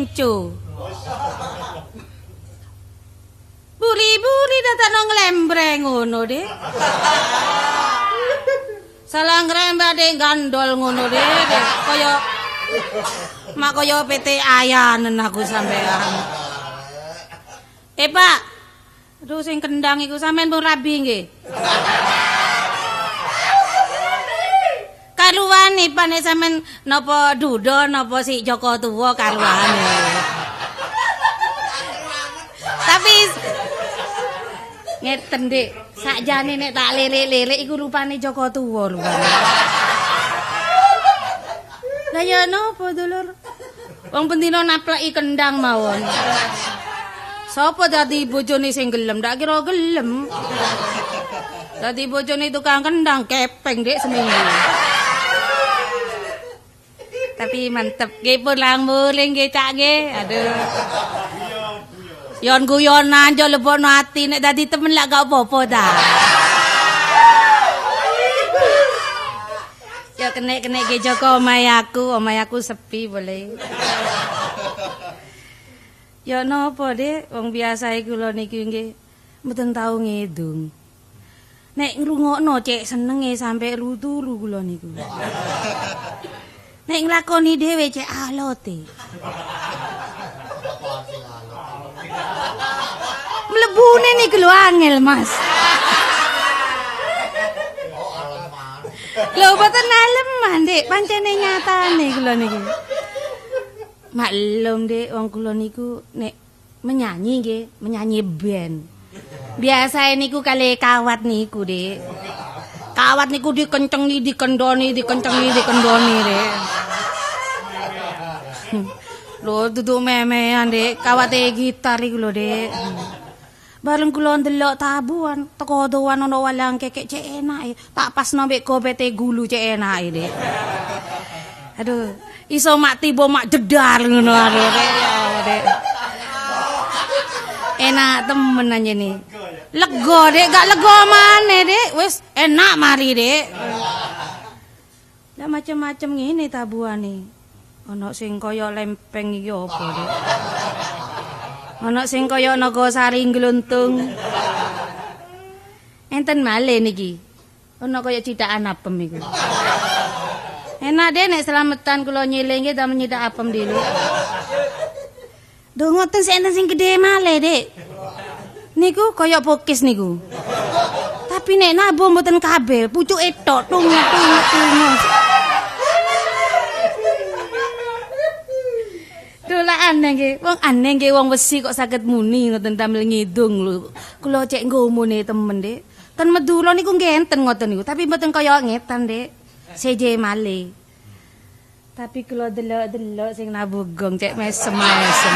Kenco. Buri-buri dadakno nglembreng ngono, Dik. Salah ngrembak Dik gandol ngono, Dik. Kaya mak kaya PT ayanen aku sampean. Pak. Aduh sing kendang iku sampean pun rabi nggih. Karuane Pak nek sampean napa duda napa si Joko tuwa karuane. Tapi ngeten Dik, sakjane nek tak lirik-lirik iku rupane Joko tuwa rupane. Lah ya napa dulur? Wong bendina napleki kendang mawon. Sapa dadi bojone sing gelem? Ndak kira gelem. Dadi bojone tukang kendang kepeng Dik seminggu. Tapi mantep nggih pun lang mulih nggih Cak nggih. Aduh. Yon guyonan yo lebokno ati nek dadi temen lak gak apa-apa ta. Ya kenek-kenek nggih Joko omahe aku sepi boleh. Ya napa Dik, wong biasae kula niki nggih mboten tau ngidung. Nek ngrungokno cek senenge sampe turu kula niku. Nek nglakoni dhewe cek alote. Mlebune niku lho angel, Mas. Lho mboten aleman, Dik, pancene nyatane kula niki. Maklum Dik, wong kula niku nek menyanyi nggih, menyanyi band. Biasae niku kali kawat niku, Dik. Kawat niku dikencengi, dikendoni, dikencengi, dikendoni, Dik. Lho duduk memean, Dik, kawate gitar iku lho, Dik. Bareng kula ndelok tabuhan, teko doan ana walang kekek cek enake, tak pasno mbek gobete gulu cek enake, Dik. Aduh, iso mak tiba mak jedar ngono aduh, Dik, ya Allah, Dik. Enak temen anjene. Lega, Dik, gak lega maneh, Dik. Wis enak mari, Dik. Lah macem-macem ngene tabuhane. Ana sing kaya lempeng iki apa, Dik? Ana sing kaya nagasari gluntung. Enten malih niki. Ana kaya cithakan apem iku. Enak deh nek slametan kula nyiling nggih damel nyithak apem dhewe. Duh ngoten sik enten sing gedhe malih, Dik. Niku kaya pokis niku. Tapi nek nabuh mboten kabeh, pucuke tok tung tung tung. Duh lah aneh nggih. Wong aneh nggih wong wesi kok saged muni ngoten damel ngidung lho. Kula cek nggomone temen, Dik. Ten Madura niku nggih enten ngoten niku, tapi mboten kaya ngetan, Dik. Seje malih. Tapi kula delok-delok sing nabuh gong cek mesem-mesem.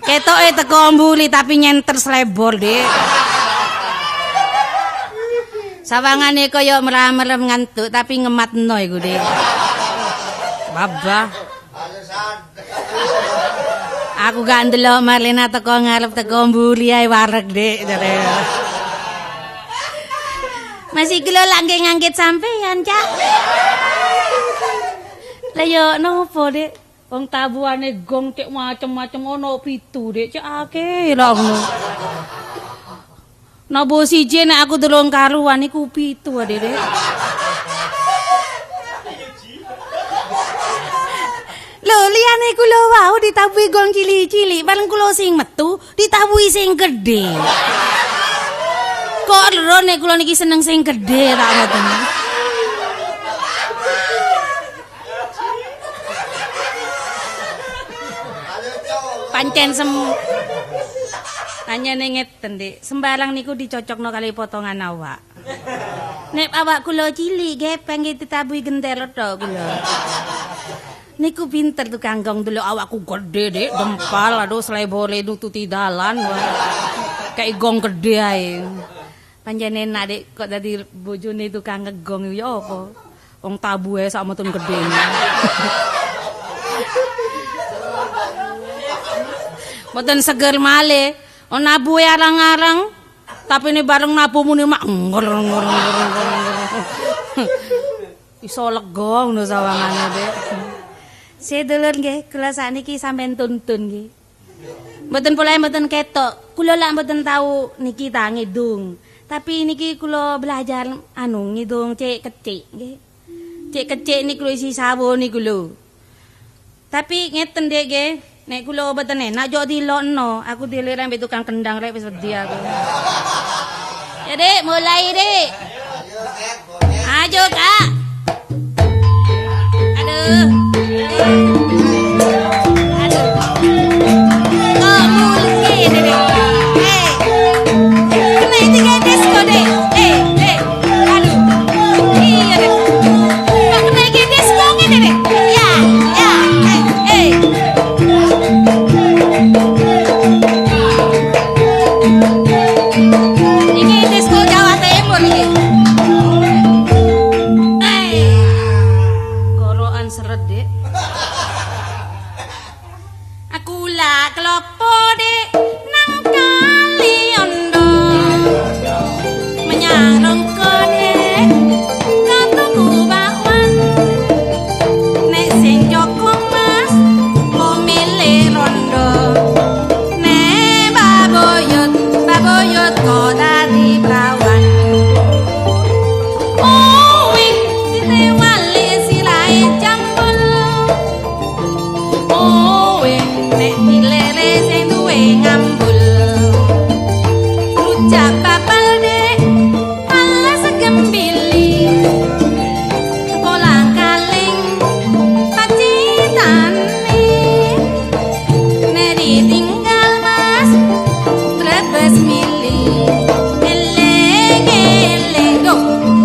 Ketoke teko mburi tapi nyenter slebor, Dik. Sawangane kaya merem-merem ngantuk tapi ngematno iku, Dik. Babah. Aku gak ndelok Marlena teko ngarep teko mburi ae wareg, Dik. Masih kula lak nggih ngangkit sampean, Cak. Lah yo nopo, Dik? Wong tabuhane gong cek macem-macem ono 7, Dik, cek akeh lho ngono. Nabuh siji nek aku durung karuan iku 7, Dik. Lho liyane kula wau ditabuhi gong cilik-cilik, bareng kula sing metu ditabuhi sing gedhe. Kok lho nek kula niki seneng sing gedhe tak ngoten. Pancen tanyane ngeten, Dik. Sembarang niku dicocokno kali potongan awak. Nek awak kula cilik gepeng nggih ditabuhi genter tok kula. Niku pinter tukang gong delok awakku gedhe, Dik, dempal, aduh slebore nututi dalan. Kayak gong gedhe ae. Pancen enak, Dik, kok dadi bojone tukang ngegong ya apa? Wong tabuhe sak mutun gedhene. Mboten seger malih. Oh nabuhe arang-arang, tapi ini bareng nabuh muni mak ngor ngor ngor ngor. Iso lega ngono sawangane, Dik. Sedulur nggih, kula sakniki sampean tuntun nggih. Mboten polahe mboten ketok. Kula lak mboten tau niki ta ngidung. Tapi niki kula belajar anu ngidung cek kecik nggih. Cek kecik niku isi sawo niku lho. Tapi ngeten Dek nggih, nek kula mboten enak jok dilokno, aku dilirang mbek tukang kendang rek wis wedi aku. Ya Dek, mulai Dek. Ayo Kak. Aduh. Aduh. Kok mulai Dek. Kena tiga disco Dek. Aduh. Iya Dek. Kok kena iki disco ngene Dek. Ya, ya. Iki disco Jawa Timur iki. Gorokan seret Dek. Aku lah klopo Dek nang kali ondo. Menyang rongko Dek katuku bakwan. Nek sing joko Mas pemilih rondo. Nek baboyot baboyot kok dadi prawan. Oh wih ditewali silahe jambul. Oh wih nek dilere sing duwe ngambul. Rujak babal Dek alas gembili. Kolang kaling pacitane. Nek ditinggal Mas brebes mili. Eleng eleng duh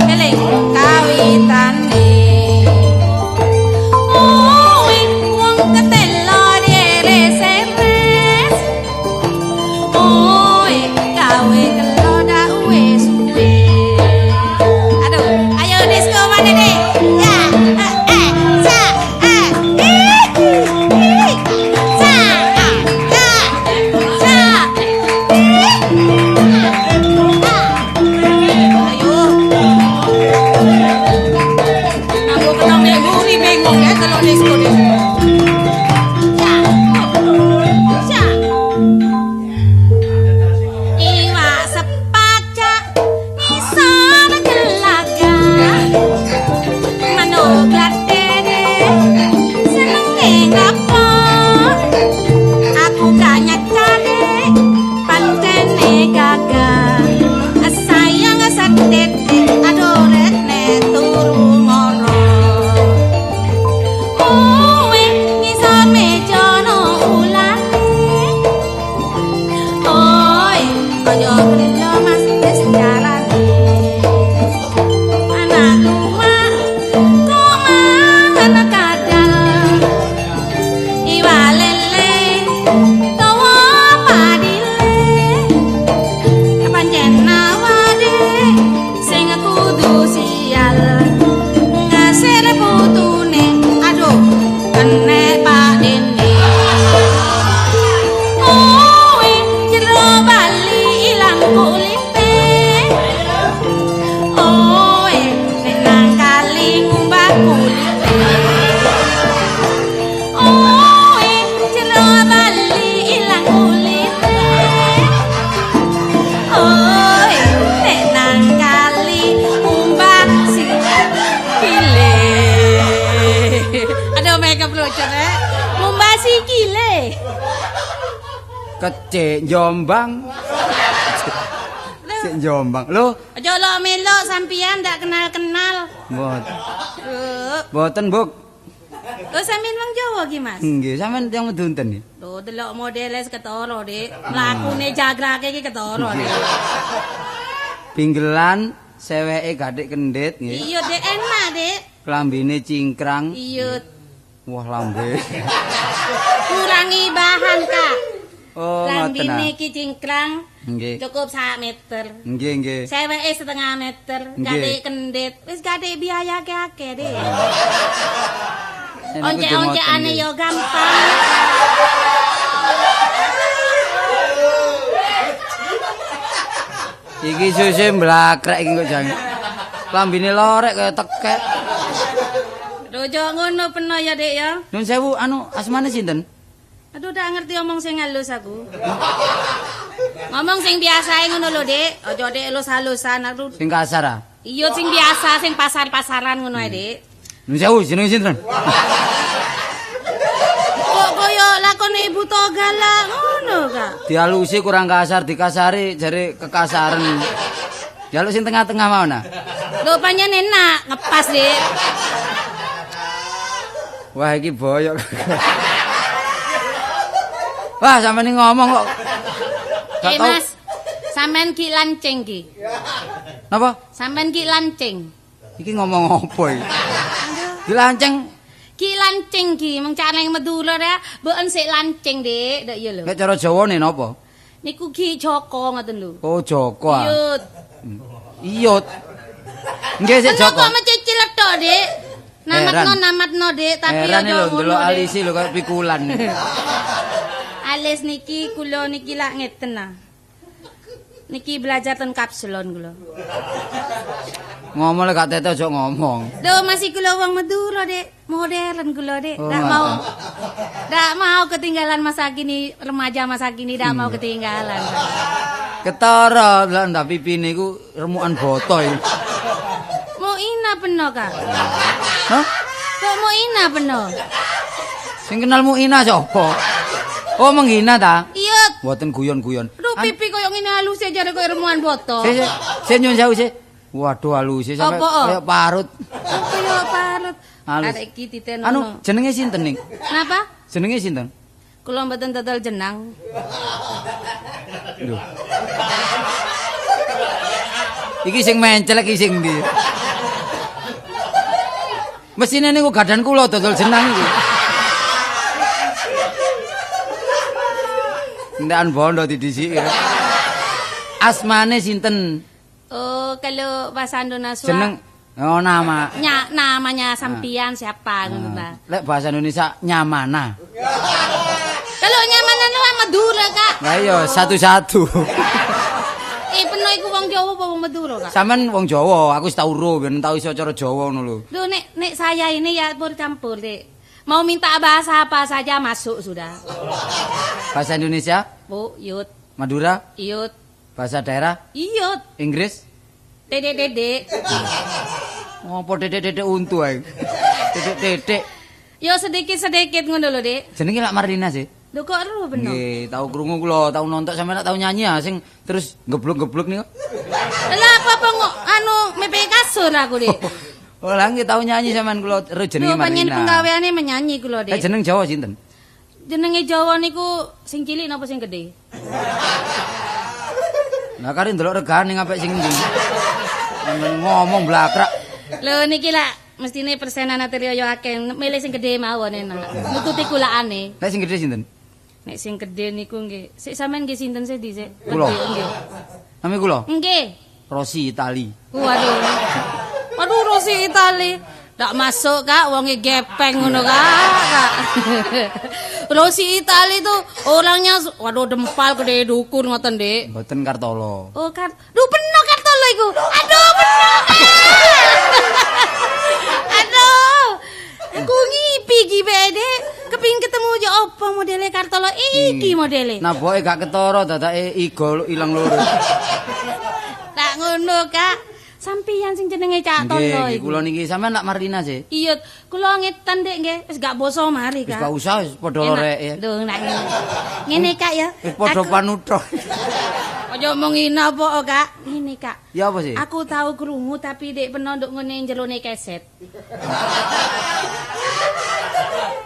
eleng kawitane. Oh wih wong ketelo dieres-eres. Oh wih gawe kelo dawe suwe. Aduh, ayo disco mana Dek? Ya, sa, ih, ih, sa, ah, sa, sa, ih, ah. Ayo. Aku ketong nek mburi bingung ya kalau disco Dek. Ya, sa. Iwak sepacak ngisor gelaga. Manuk gladene senenge ngapok. Aku gak nyakane pancene gagah. Sayang satetik aduh rek nek turu ngoro. Oh wih ngisor meja no ulane. Oi, kaya gelo Mas wis carane. Anak tua kok mangan kadal. Iwak lele tawa padile. Pancen awake sing kudu sial. Ngasir putune, aduh kenek Pak Dene. Oh, wih, jero bali ilang kulite. Oh, wih, nek nang kali ngumbah kulite. Oh, wih, jero bali ilang kulite. Oh, wih, nek nang kali ngumbah sikile. Aduh, makeup lucu rek. Ngumbah sikile. Kecik Jombang. Sik Jombang. Lho, Aja lo melok sampean ndak kenal-kenal. mboten. Lho, Mboten, Buk. oh sampean wong Jawa ki, Mas. Nggih, sampean tiyang medunten nggih. Lho, delok modele ketara, Dik. Mlakune jagrake iki ketara, Dik. Pinggelan seweke gathik kendit nggih. Iya, Dik, enak, Dik. Klambine cingkrang. Iya, Wah, lambe. kurangi bahan, Kak. Oh, ngoten. Lambine ah. iki cingkrang Nggih. cukup sak meter. Nggih, nggih. Seweke setengah meter, Nggih. gathik kendit. Wis gathik biaya akeh-akeh, Dik. Nek kudu Oncek-oncekane ngoten, yo gampang. Iki suse mlakrek iki kok jan. Klambine lorek kaya tekek. Aduh, ngono peno ya, Dek ya. Nuwun sewu, anu asmane sinten? Aduh, ndak ngerti omong sing halus aku. Ngomong sing biasae ngono lho, Dik. Aja Dik halus-halusan aku. Sing kasar ah. Iya sing biasa, sing pasar-pasaran ngono ae, Dik. Nuwun sewu, jenenge sinten? Kok koyo lakone Ibu Toga lah ngono, Kak. Dihalusi kurang kasar, dikasari jare kekasaran. Jaluk sing tengah-tengah mau nah. Lho pancen enak, ngepas, Dik. Wah, iki boyok. Wah, sampeyan ngomong kok. Eh, Mas, sampean ki lancing ki. Napa? Sampean ki lancing. Iki ngomong apa iki? Dilanceng. Ki lancing ki, mung cak nang Madura ya, mboken sik lancing, Dik. Dek iya lho. Nek cara Jawane napa? Niku ki Joko ngoten lho. Oh, Joko. Ah. Iyut. Iyut. Nggih sik Joko. Kok mencicil tok, Dik? Namatno namatno, Dik, tapi aja ngono. Delok alisi lho kaya pikulan. Alis niki kula niki lak ngeten nah. Niki belajar ten kapsulon kula. Ngomong lek gak tete aja ngomong. Lho masih kula wong Madura, Dik. Modern kula, Dik. Ndak mau. Ndak mau ketinggalan masa kini, remaja masa kini ndak mau ketinggalan. Ketara lha ndak pipine iku remukan boto iki. Mau ina peno, Kak? Hah? Kok mau ina peno? Sing kenal mu ina sapa? Oh, menghina ta? Iya. Mboten guyon-guyon. Aduh, pipi koyo ngene halus jare koyo remuan boto. Sik, sik nyun sewu sik. Waduh halus sampe koyo parut. Koyo parut. Arek iki titenono. Anu jenenge sinten ning? Napa? Jenenge sinten? Kula mboten dodol jenang. Lho. Iki sing mencelek iki sing ndi? Mesine niku gadan kula dodol jenang iki. Entekan bondo didhisiki. Asmane sinten? Oh, kalau bahasa Indonesia jeneng oh nama. Namanya sampian siapa ngono ta. Lek bahasa Indonesia nyamana. Kalau nyamana lu Madura, Kak. Lah iya satu-satu. Peno iku wong Jawa apa wong Madura, Kak? Sampeyan wong Jawa, aku wis tau ro ben tau iso cara Jawa ngono lho. Lho nek saya ini ya campur, Dik. Mau minta bahasa apa saja masuk sudah. Bahasa Indonesia? Bu, yut. Madura? Iyut. Bahasa daerah? Iyut. Inggris? Dedek-dedek. Ngopo dedek-dedek untu ae? Dedek-dedek. Yo sedikit-sedikit ngono lho, Dik. Jenenge lak Marlina sih. Lho kok ero bener? Nggih, tau krungu kula, tau nonton sampeyan lak tau nyanyi ah sing terus gebluk-gebluk niku. Lah apa-apa anu mepe kasur aku, Dik. Oh, lah nggih tau nyanyi sampean kula ero jenenge Marlina. Panjenengan penggaweane menyanyi kula, Dik. Lah jeneng Jawa sinten? Jenenge Jawa niku sing cilik napa sing gedhe? Lah kari ndelok regane ngapik sing endi? Ngomong blakrak. Lho niki lak mestine persenan ate yo akeh, milih sing gedhe mawon enak. Nututi kulakane. Nek sing gedhe sinten? Nek sing gedhe niku nggih. Sik sampean nggih sinten sih dhisik? Kula. Nggih. Nami kula? Nggih. Rossi Itali. Waduh. Waduh Rossi Itali. Ndak masuk, Kak, wonge gepeng ngono, Kak. Rossi Itali itu orangnya waduh dempal gede dukun ngoten, Dik. Mboten Kartolo. Oh, Duh peno Kartolo iku. Aduh peno. Aduh. Aku ngipi iki bae, Dik. Kepingin ketemu yo apa modele Kartolo iki modele. Naboke gak ketara dadake igo ilang loro. Tak ngono, Kak. Sampiyan sing jenenge Cak Tolo iku. Nggih, kula niki sampean lak Marlina sih. Iya, kula ngetan Dik nggih, wis gak basa mari, Kak. Wis gak usah wis padha loreke. Lho, nek ngene. Ngene, Kak ya. Wis padha panutha. Aja omong ngene apa, Kak? Ngene, Kak. Ya apa sih? Aku tau krungu tapi Dik peno nduk ngene jerone keset.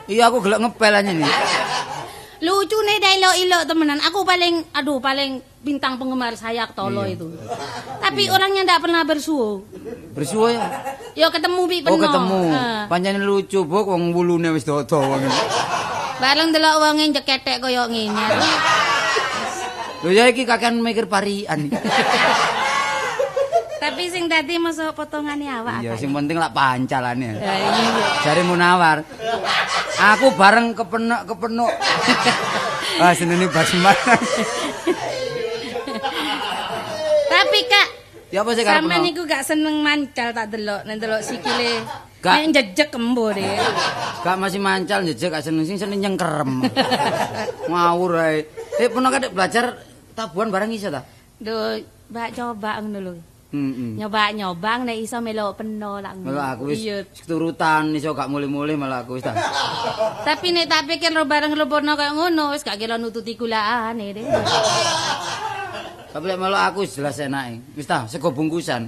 Iya, aku gelek ngepel aja nih. Lucune dah ilok-ilok temenan. Aku paling aduh paling bintang penggemar saya Tolo itu. Tapi orangnya ndak pernah bersuo. Bersuo ya? Ya ketemu bi peno. Oh ketemu. Pancen lucu bok wong wulune wis dawa-dawa ngene. Bareng delok wonge njeketek koyo ngene. Lho ya iki kakean mikir parian. Tapi sing dadi mosok potongane awak. Iya, sing penting lak pancalane. Lah iya. Jare Munawar. Aku bareng kepenek-kepenuk. Wah, senene Basman. Tapi Kak, Ya apa sih karepno? Sampeyan niku gak seneng mancal tak delok, nek delok sikile. Gak. Nek njejek embo deh. Gak masih mancal njejek gak seneng sing seneng nyengkerem. Ngawur ae. Peno kadek belajar tabuhan barang iso ta? Duh, mbak coba ngono lho. Heeh. Nyoba-nyoba nek iso melok peno lak ngono. Melok aku wis keturutan iso gak mulih-mulih malah aku wis ta. Tapi nek tak pikir bareng lebokno kaya ngono wis gak kira nututi gulaane deh. Tapi lek melok aku jelas enake. Wis ta, sego bungkusan.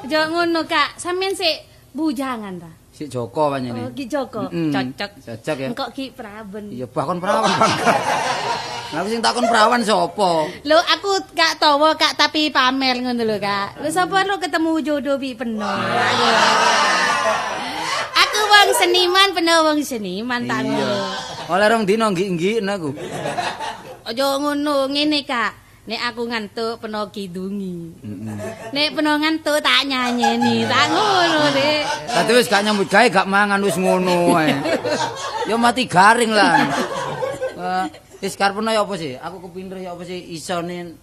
Aja ngono, Kak. Sampeyan sik bujangan ta? Sik Joko panjenengan. Oh, Ki Joko. Cocok. Cocok ya. Engkok Ki Prawen. Iya, bah kon perawan bangga. Lah aku sing takon perawan sapa? Lho, aku gak tawa, Kak, tapi pamer ngono lho, Kak. Lho sapa lu ketemu jodoh bi peno. Aku wong seniman, peno wong seniman tak ngono. Oleh rong dina nggik-nggik aku. Aja ngono, ngene, Kak. Nek aku ngantuk peno kidungi. Nek peno ngantuk tak nyanyeni, tak ngono, Dik. Dadi wis gak nyambut gawe, gak mangan wis ngono ae. Ya mati garing lah. Wis karepno ya apa sih? Aku kepinter ya apa sih isone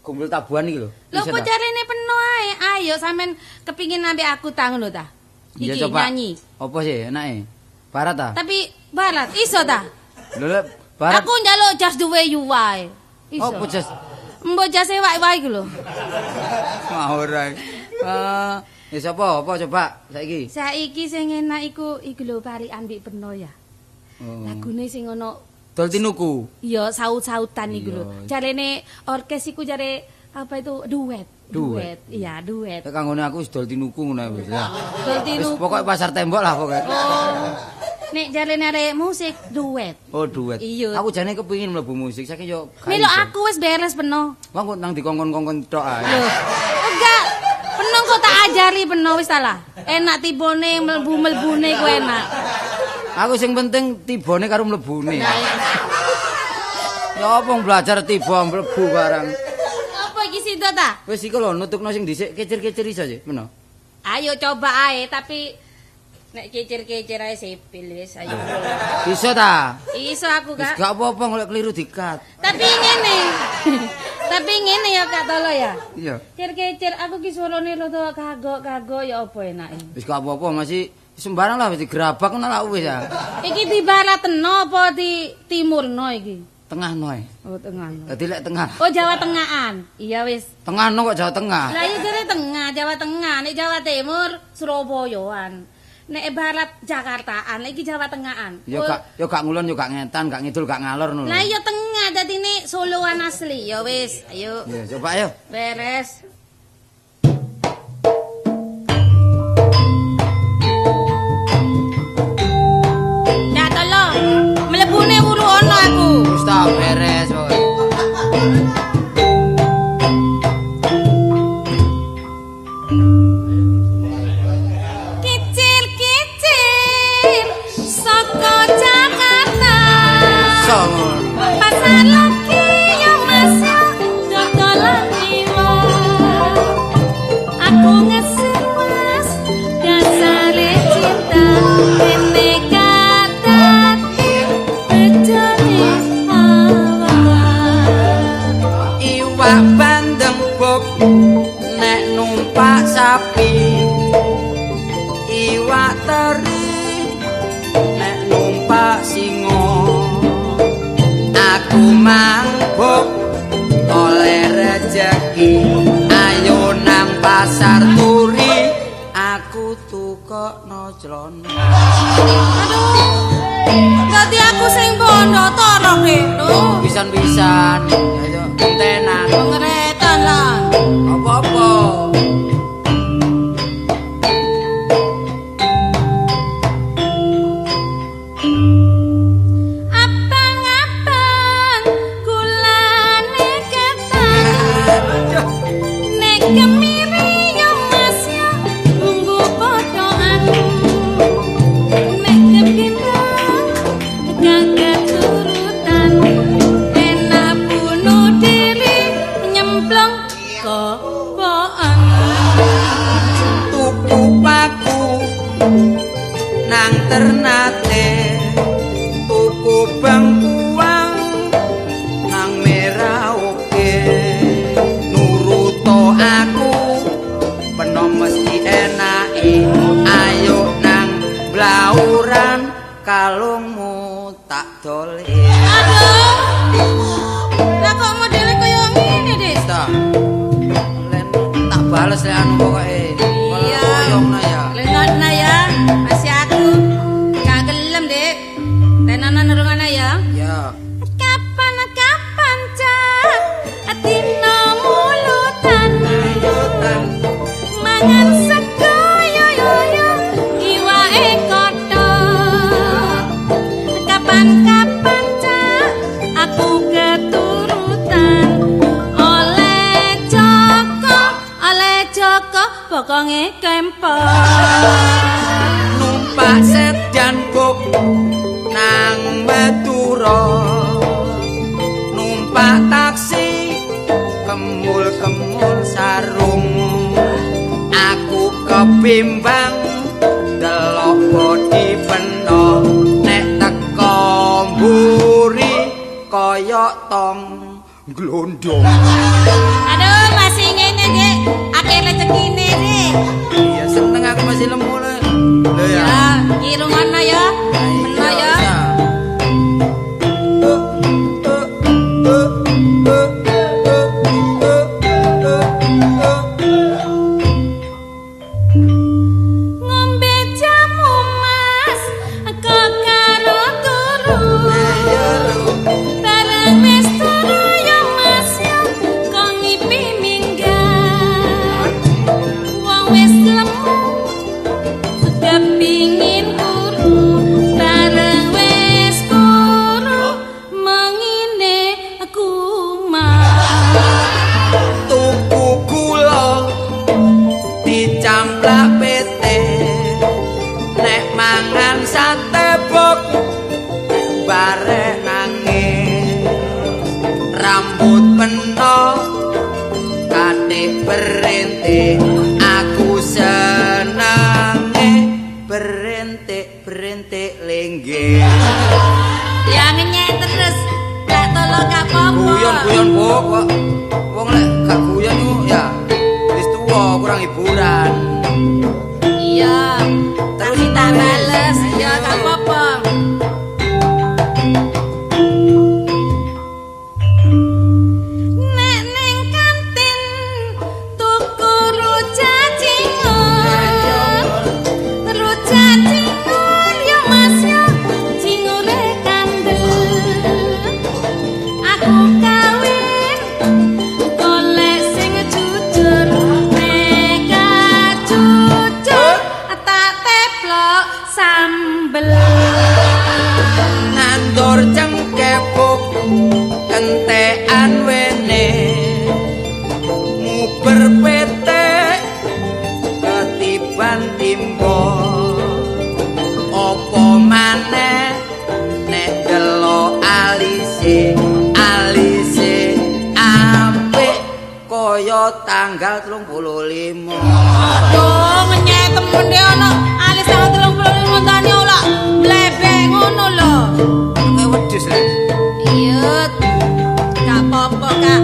gombol tabuhan iki lho. Lho apa carane peno ae? Ayo sampean kepingin ambek aku ta ngono ta? Iki nyanyi. Apa sih enake? Barat ta? Tapi barat iso ta? Lho barat. Aku njaluk just the way you are. Iso. Apa jas? Mbok jase wae-wae iku lho. Ngawur ae. Wis apa coba saiki? Saiki sing enak iku iku lho parikan mbek peno ya. Oh. Lagune sing ono Dol tinuku. Iya, saut-sautan iku lho. Jarene orkes iku jare apa itu duet. Duet. Iya, duet. Nek kanggone aku wis dol tinuku ngono wis ya. Dol tinuku. Wis pokoke pasar tembok lah pokoke. Oh. Nek jarene arek musik duet. Oh, duet. Iya. Aku jane kepengin mlebu musik saiki yo. Melok aku wis beres peno. Wong kok nang dikongkon-kongkon tok ae. Lho. Enggak. Peno kok tak ajari peno wis ta lah. Enak tibone mlebu-mlebune iku enak. Aku sing penting tibone karo mlebune. Ya apa belajar tiba mlebu barang. Apa iki sido ta? Wis iku lho nutukno sing dhisik kecir-kecir iso sih, meno. Ayo coba ae tapi nek kecir-kecir ae sipil wis ayo. Iso ta? Iso aku, Kak. Wis gak apa-apa golek keliru dikat. Tapi ngene. Tapi ngene ya Kak Tolo ya. Iya. Kecir-kecir aku ki suarane rada kagok-kagok ya apa enake. Wis gak apa-apa masih sembarang lah wis digerabak ngono lah wis ya. Iki di baratno apa di timurno iki? Tengah no ae. Oh, tengah no. Dadi lek tengah. Oh, Jawa Tengahan. Iya wis. Tengah no kok Jawa Tengah. Lah iya jare tengah, Jawa Tengah. Nek Jawa Timur Surabayaan. Nek barat Jakartaan, iki Jawa Tengahan. Ya gak ya gak ngulon ya gak ngetan, gak ngidul, gak ngalor ngono. Lah iya tengah dadine Soloan asli. Ya wis, ayo. Ya coba ayo. Beres. Ya tolong, mlebune wuru ono aku. Wis ta beres pokoke. Kicil-kicil saka Jakarta. Pasar lagi ya Mas ya dodolan iwak. Aku ngesir Mas dasare cinta kene katati bejane awak. Iwak bandeng bok nek numpak sapi. Iwak teri nek numpak singa. Aku mabuk oleh rejeki. Ayo nang pasar turi aku tukokno celana. Aduh. Dadi aku sing bondo torok lho. Pisan-pisan ayo entenan. Ngeretan lah. Apa-apa. Abang-abang gulane ketan. Nek kemiri yo Mas yo bumbu potokan. Nek kepindang gak keturutan. Enak bunuh diri nyemplung Kalungmu tak dole. Aduh. Lah kok modele koyo ngene, Dik? Ta. Len tak bales lek anu pokoke. Iya. Koyongno ya. Lengokno ya. Masih aku gak gelem, Dik. Tenono nurungana ya. Ya. Kapan-kapan cak dina mulutan mangan sego yo yo yo iwake kothok. Kapan-kapan cak aku keturutan oleh Joko bokonge kempot. Numpak sedan buk nang Madura, numpak taksi kemul-kemul sarung. Aku kebimbang delok bodi peno nek teko mburi kaya tong glondong. Aduh, masih ngene, Dik. Akeh rezekine, Dik. Iya, seneng aku masih lemu lho. Lho ya. Ya, iki rungono ya. Meno ya. Ngombe jamu Mas, kok karo turu. Bareng wis turu ya Mas ya, kok ngipi minggat. Wong wis lemu kepingin kuru, bareng wis kuru mengine kumat. Tuku gula dicamplak PT, nek mangan sate bok barek nangis. Rambut peno katik berhenti, aku senenge berhenti lenggih. Ya ngenyek terus, gak tolong gak apa-apa. Guyon-guyon bok kok. Wong lek gak guyon iku ya wis tuwa kurang hiburan. Iya, Terus tapi tak wis. bales, ya gak apa-apa. Nek ning kantin tuku rujak cingur. Rujak cingur ya Mas ya, cingure kandel. Aku kawin golek sing jujur, nek gak jujur tak teplok sambel. Nandur cengkeh bok kentekan wene, nguber petek ketiban timbo. Apa maneh nek delok alise, alise apik kaya tanggal 35. Aduh, ngenyek temen deh ono alis tanggal 35 tani ora mlebek ngono lho. Kayak wedhus lek. Iya. Gak apa-apa, Kak.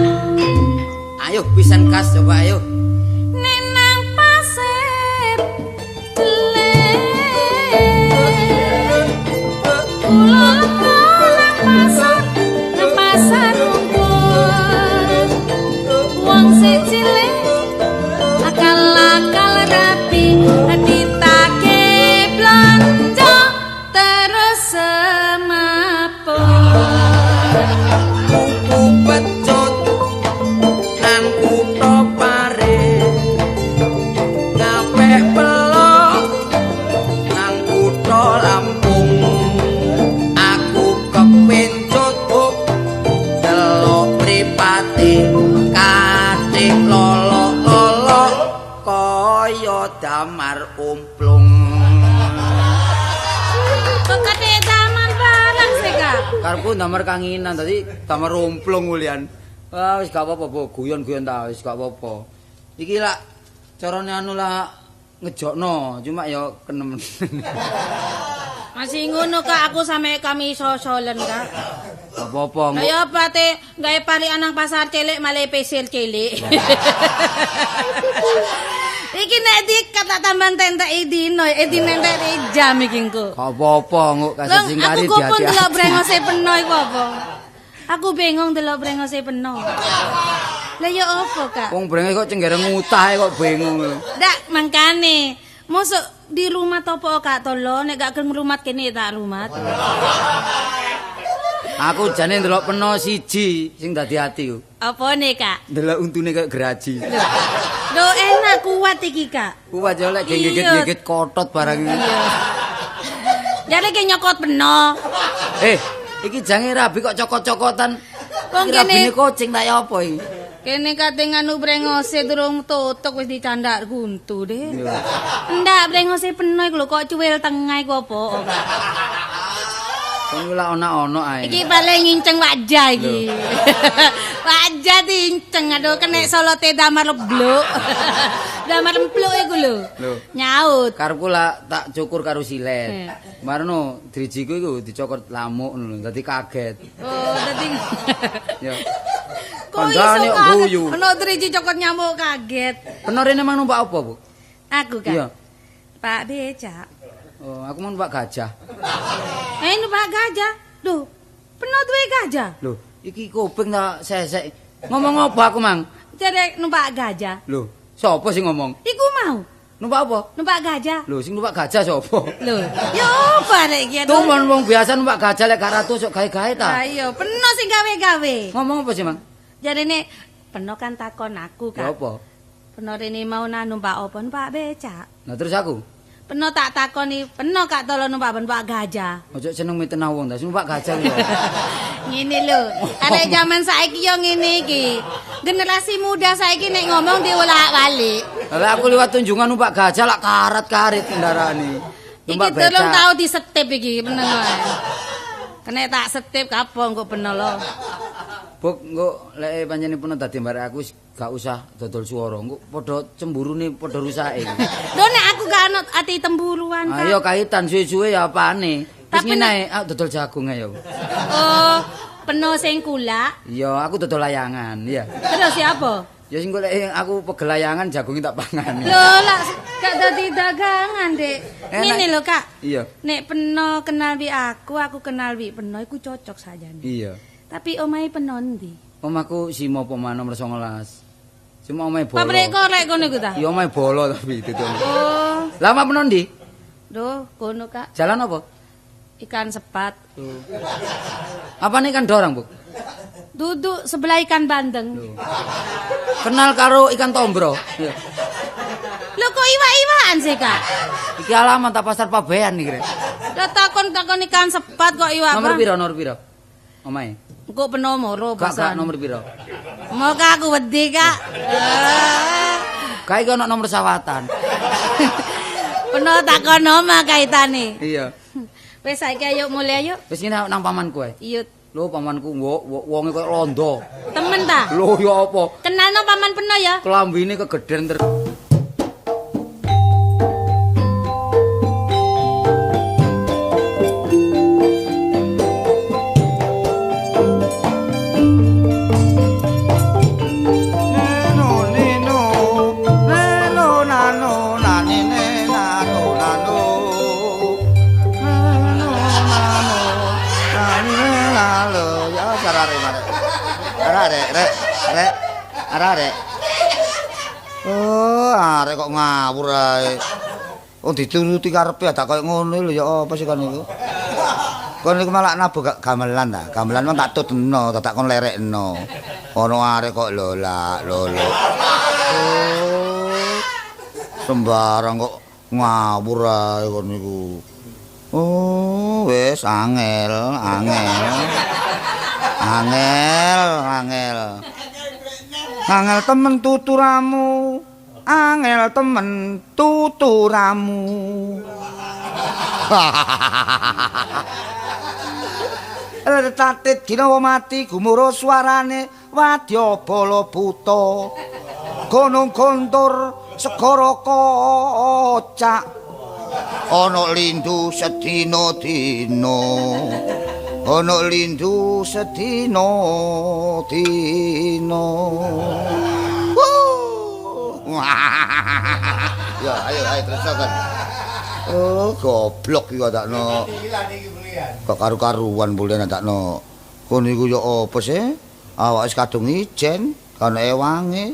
Ayo pisan kas coba ayo. Nek nang pasir cilik, kula nang pasar, nang pasar unggul. Wong secilik akal-akal rapi, ditake blonjo terus semaput. Tuku pecut nang kutha Pare, ngapek pelok nang kutha Lampung. Aku kepencut buk delok mripate kathik lolok-lolok kaya damar umplung. Kok kate damar barang sih, Kak? Karepku damar kanginan dadi damar umplung ulian. Wah, wis gak apa-apa, Bu. Guyon-guyon ta wis gak apa-apa. Iki lak carane anu lah ngejokno, cuma ya kenemen. Masih ngono Kak, aku sampe kami sosolen Kak. Gak apa-apa. Lah ya apa te gawe parikan nang pasar cilik malah pesir cilik. Iki nek dikat tak tambah entek dino, entek jam iki engko. Gak apa-apa engko kasus sing kari Aku kopon delok brengose peno iku apa? Aku bingung delok brengose peno. Lah ya apa, Kak? Wong brengos kok cenggere ngutah kok bingung. Ndak mangkane. Mosok di rumah topo Kak tolo nek gak gelem rumat kene tak rumat. Aku jane ndelok peno siji sing dadi ati ku. Apa ne, Kak? Ndelok untune kaya geraji. Lho enak kuat iki, Kak. Kuat yo lek gigit-gigit kotot barang iki. Iya. Jare ki nyokot peno. Iki jange rabi kok cokot-cokotan. Wong kene kucing tak ya apa iki? Kene kate nganu brengose durung tutuk wis dicandak guntu deh. Ndak brengose peno iku lho kok cuwil tengah iku apa, Kak? Kon lak ana-ana ae. Iki paling nginceng wajah iki. Wajah diinceng aduh kena solote damar lebluk. Damar lempluk iku lho. Nyaut. Karepku lak tak cukur karo silet. Marno drijiku iku dicokot lamuk ngono dadi kaget. Oh, dadi ya. Kok iso kaget? Ono driji cokot nyamuk kaget. Peno rene mang numpak apa, Bu? Aku, Kak. Iya. Pak becak. Oh, aku mau numpak gajah. Numpak gajah? Duh, peno duwe gajah? Lho, iki kuping tak sesek. Ngomong apa aku, Mang? Jare numpak gajah. Lho, sapa sing ngomong? Iku mau. Numpak apa? Numpak gajah. Lho, sing numpak gajah sapa? Lho, ya apa rek iki? Tumon wong biasa numpak gajah lek gak ratu sok gawe-gawe ta. Lah iya, peno sing gawe-gawe. Ngomong apa sih, Mang? Jarene peno kan takon aku, Kak. Ya apa? Peno rene mau numpak apa? Numpak becak. Nah, terus aku? Peno tak takoni, peno Kak tolo numpak numpak gajah. Ojo seneng mitenah wong ta, numpak gajah lho. Ngene lho, arek jaman saiki yo ngene iki. Generasi muda saiki nek ngomong diwolak-walik. Lah aku liwat tunjungan numpak gajah lak karat-karit kendaraane. Numpak becak. Iki tolong tau disetip iki meneng wae. Kena tak setip kapok engko peno lho. Buk engko lek pancene peno dadi mbarek aku gak usah dodol swara, engko padha cemburune padha rusake. Lho nek aku gak ana ati temburuan, Kak. Ayo kaitan suwe-suwe ya apane. Wis ngene ae, aku dodol jagung ae ya. Oh, peno sing kulak. Iya, aku dodol layangan, iya. Terus siapa? Ya sing golek aku pegel layangan jagunge tak pangan. Lho lak gak dadi dagangan, Dik. Ngene lho, Kak. Iya. Nek peno kenal wi aku kenal wi peno iku cocok sajane. Iya. Tapi omahe peno ndi? Omahku Simo Poma nomor 19. Cuma omahe bolo. Pabrik korek kono iku ta? Iya omahe bolo tapi itu. Oh. Lah omah peno ndi? Duh, kono, Kak. Jalan apa? Ikan sepat. Apa nih ikan dorang, Bu? Duduk sebelah ikan bandeng. Loh. Kenal karo ikan tombro. Iya. Lho kok iwak-iwakan sih, Kak? Iki alamat tak pasar Pabean iki, Rek. Lah takon-takon ikan sepat kok iwak. Nomor piro, nomor piro? Omahe. Engko peno moro pasan. Kak, nomor piro? Mau Kak aku wedi, Kak. Kak iki ono nomor sawatan. Peno takon omah kaitane. Iya. Wis saiki ayo mulai ayo. Wis ngene nang pamanku ae. Iya. Lho pamanku wonge koyo londo. Temen ta? Lho ya apa? Kenalno paman peno ya. Klambine kegeden ter. Arek. Oh, arek kok ngawur ae. Wong dituruti karepe tak koyo ngono lho ya apa sih kon niku? Kon niku malah nabuh gamelan ta. Gamelan mung tak tutno, tak kon lerekno. Ono arek kok lolak lolo. Oh. Sembarang kok ngawur ae kon niku. Oh, wis angel, angel. Angel, angel. Angel temen tuturamu, angel temen tuturamu. Tatit ginawa mati gumuro suarane wadya bala buta. Gunung gontor segara kocak. Ana lindu sedina-dina. Ana lindu sedina dina. Ya, ayo ayo terus kan. Oh, goblok iki adakno. Kok karu-karuan bulen adakno. Kon iku ya apa sih? Awak wis kadung ijen, kan ewange.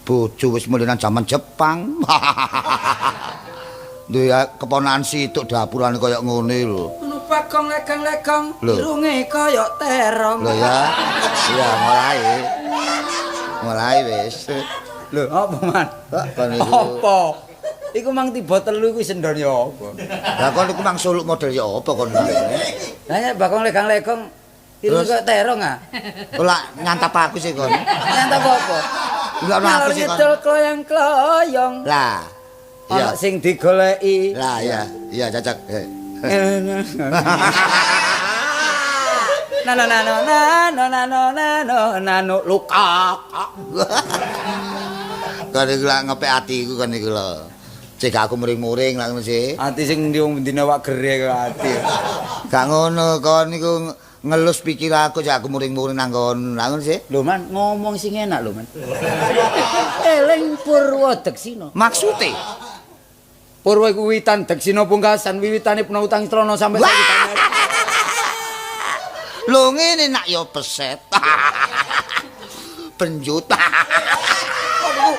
Bojo wis mulih nang jaman Jepang. Duwe keponakan situk dapurane kaya ngene lho. Ngono bagong legang-legang, irunge kaya terong. Lho ya. Iya, mulai. Mulai wis. Lho, apa man? Kon iku. Apa? Iku mang tiba telu iku sendon ya apa? Lah kon iku mang suluk model ya apa kon iki? Lah nek bagong legang-legong irunge kaya terong ah. Ora nyantap aku sih kon. Nyantap apa? Enggak ono aku sih kon. Nyalur kloyang-kloyong. Lah. Iya. Ana sing digoleki. Lah iya, iya cocok. Na na na na na na na na na na luka. Kon iku lak ngepek atiku kon iku lho. Cek aku muring-muring lak ngono sih. Ati sing ndi wong bendina wak gere kok ati. Gak ngono kon iku ngelus pikir aku cek aku muring-muring nang kon. Lak ngono sih. Lho man, ngomong sing enak lho man. Eling Purwa Deksina. Maksude? Purwa iku wiwitan Deksina pungkasan wiwitane peno utang celana sampe saiki. Lho ngene nak ya peset. Benjut. Kon iku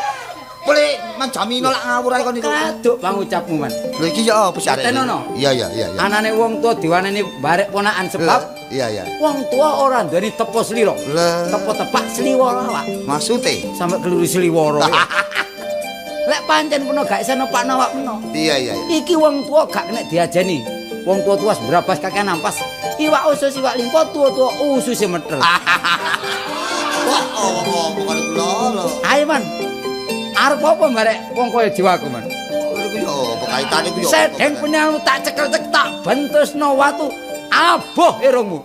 boleh menjamino lak ngawur ae kon iku. Kaduk pangucapmu man. Lho iki ya apa sih arek? Iya iya iya. Anane wong tuwa diwaneni barek ponakan sebab iya iya. Wong tua ora duweni tepo slira. Tepo tepak sliworo awak. Maksude sampe keluru sliworo. Lek pancen peno gak iso nepakno awak peno. Iya iya iya. Iki wong tua gak kena diajeni. Wong tua-tua berabas kakean ampas. Iwak usus iwak limpo tua-tua ususe metel. Wah, opo kon iku lho. Ayo man. Arep apa barek wong kaya jiwaku man? Iku yo apa kaitane iku yo. Sedeng penyamu tak cekel-cek tak bentusno watu aboh irungmu.